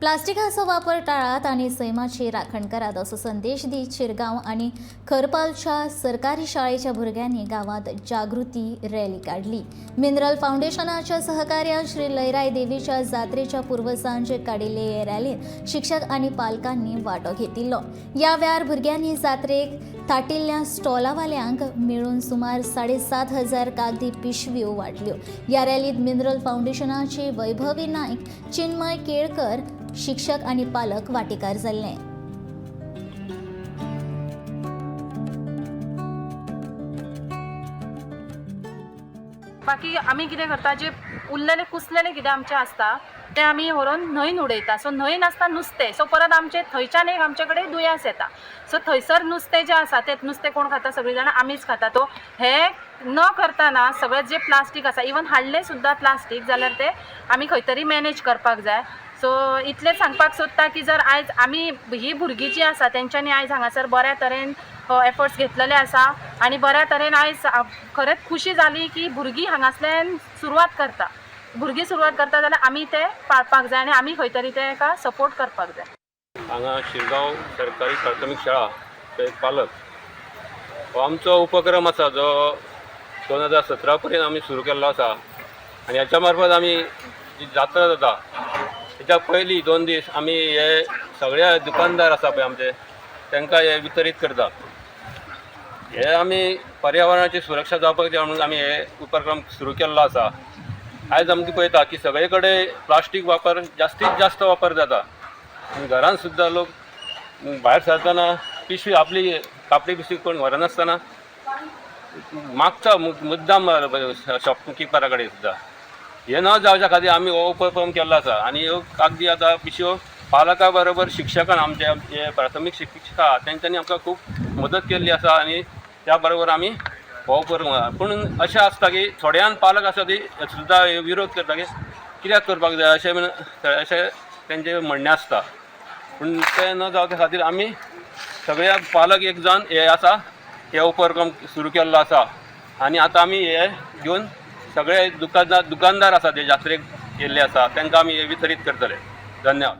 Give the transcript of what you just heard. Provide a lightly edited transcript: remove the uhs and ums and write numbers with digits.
प्लास्टिकाचो वापर टाळात आनी सैमाची राखण करात असो संदेश दीत शिरगांव आनी खरपालच्या सरकारी शाळेच्या भुरग्यांनी गांवांत जागृती रॅली काडली. मिनरल फावंडेशनाच्या सहकार्यान श्री लयराय देवीच्या जात्रेच्या पूर्वसांजे काडिल्ले हे रॅलीत शिक्षक आनी पालकांनी वांटो घेतिल्लो. ह्या वेळार भुरग्यांनी जात्रेक थाटिल्ल्या स्टॉलावाल्यांक मेळून सुमार 7500 कागदी पिशव्यो वांटल्यो. ह्या रॅलीत मिनरल फावंडेशनाचे वैभवी नायक, चिन्मय केळकर, शिक्षक आनी पालक वांटेकार जाल्ले. बाकी आमी कितें करता, जे उरलेले कुसलेले कितें आमचें आसता तें आमी व्हरोन न्हंयन उडयता. सो न्हंयन आसता नुस्तें, सो परत आमचें थंयच्यान एक आमचे कडेन दुयेंस येता. सो थंयसर नुस्तें जें आसा तें नुस्तें कोण खाता? सगळीं जाणां आमीच खाता. तो हें न करतना सगळें जें प्लास्टीक आसा, इवन हाडलें सुद्दां प्लास्टीक जाल्यार तें आमी खंय तरी मॅनेज करपाक जाय. सो इतलें सांगपाक सोदता की जर आयज आमी ही भुरगीं जीं आसा तेंच्यांनी आयज हांगासर बऱ्या तरेन एफर्ट्स घेतलेले आसा आनी बऱ्या तरेन आयज खरेंच खुशी जाली की भुरगीं हांगासल्यान सुरवात करता. भुरगीं सुरवात करता जाल्यार आमी ते पाळपाक जाय आनी आमी खंय तरी तेका सपोर्ट करपाक जाय. हांगा शिरगांव सरकारी प्राथमीक शाळा ते पालक, हो आमचो उपक्रम आसा जो 2017 पर्यंत आमी सुरू केल्लो आसा आनी ह्याच्या मार्फत आमी जी जात्रा जाता तेच्या पयलीं 2 दीस आमी हे सगळे दुकानदार आसा पळय आमचे, तांकां हे वितरीत करता. हे आमी पर्यावरणाची सुरक्षा जावपाक जाय म्हणून आमी हे उपक्रम सुरू केल्लो आसा. आयज आमकां पळयता की सगळे कडेन प्लास्टीक वापर जास्तीत जास्त वापर जाता आनी घरान सुद्दां लोक भायर सरतना पिशवी, आपली कापडी पिशवी कोण व्हरनासतना मागता मुद्दाम शॉपकिपरा कडेन सुद्दां. हें न जावच्या खातीर आमी हो उपक्रम केल्लो आसा आनी ह्यो कागदी आतां पिशव्यो पालका बरोबर शिक्षकान, आमचे जे प्राथमीक शिक्षक आहा तेंच्यांनी आमकां खूब मदत केल्ली आसा आनी त्या बरोबर आमी हो उपक्रम. पूण अशें आसता की थोड्यान पालक आसा ती सुद्दां विरोध करता की कित्याक करपाक जाय अशें म्हणून, अशें तेंचें म्हणणें आसता. पूण तें न जावच्या खातीर आमी सगळे पालक एक जावन हे आसा हे उपक्रम सुरू केल्लो आसा आनी आतां आमी हे घेवन सगळे दुकानदार आसा ते जात्रेक येयल्ले आसा तांकां आमी हे वितरीत करतले. धन्यवाद.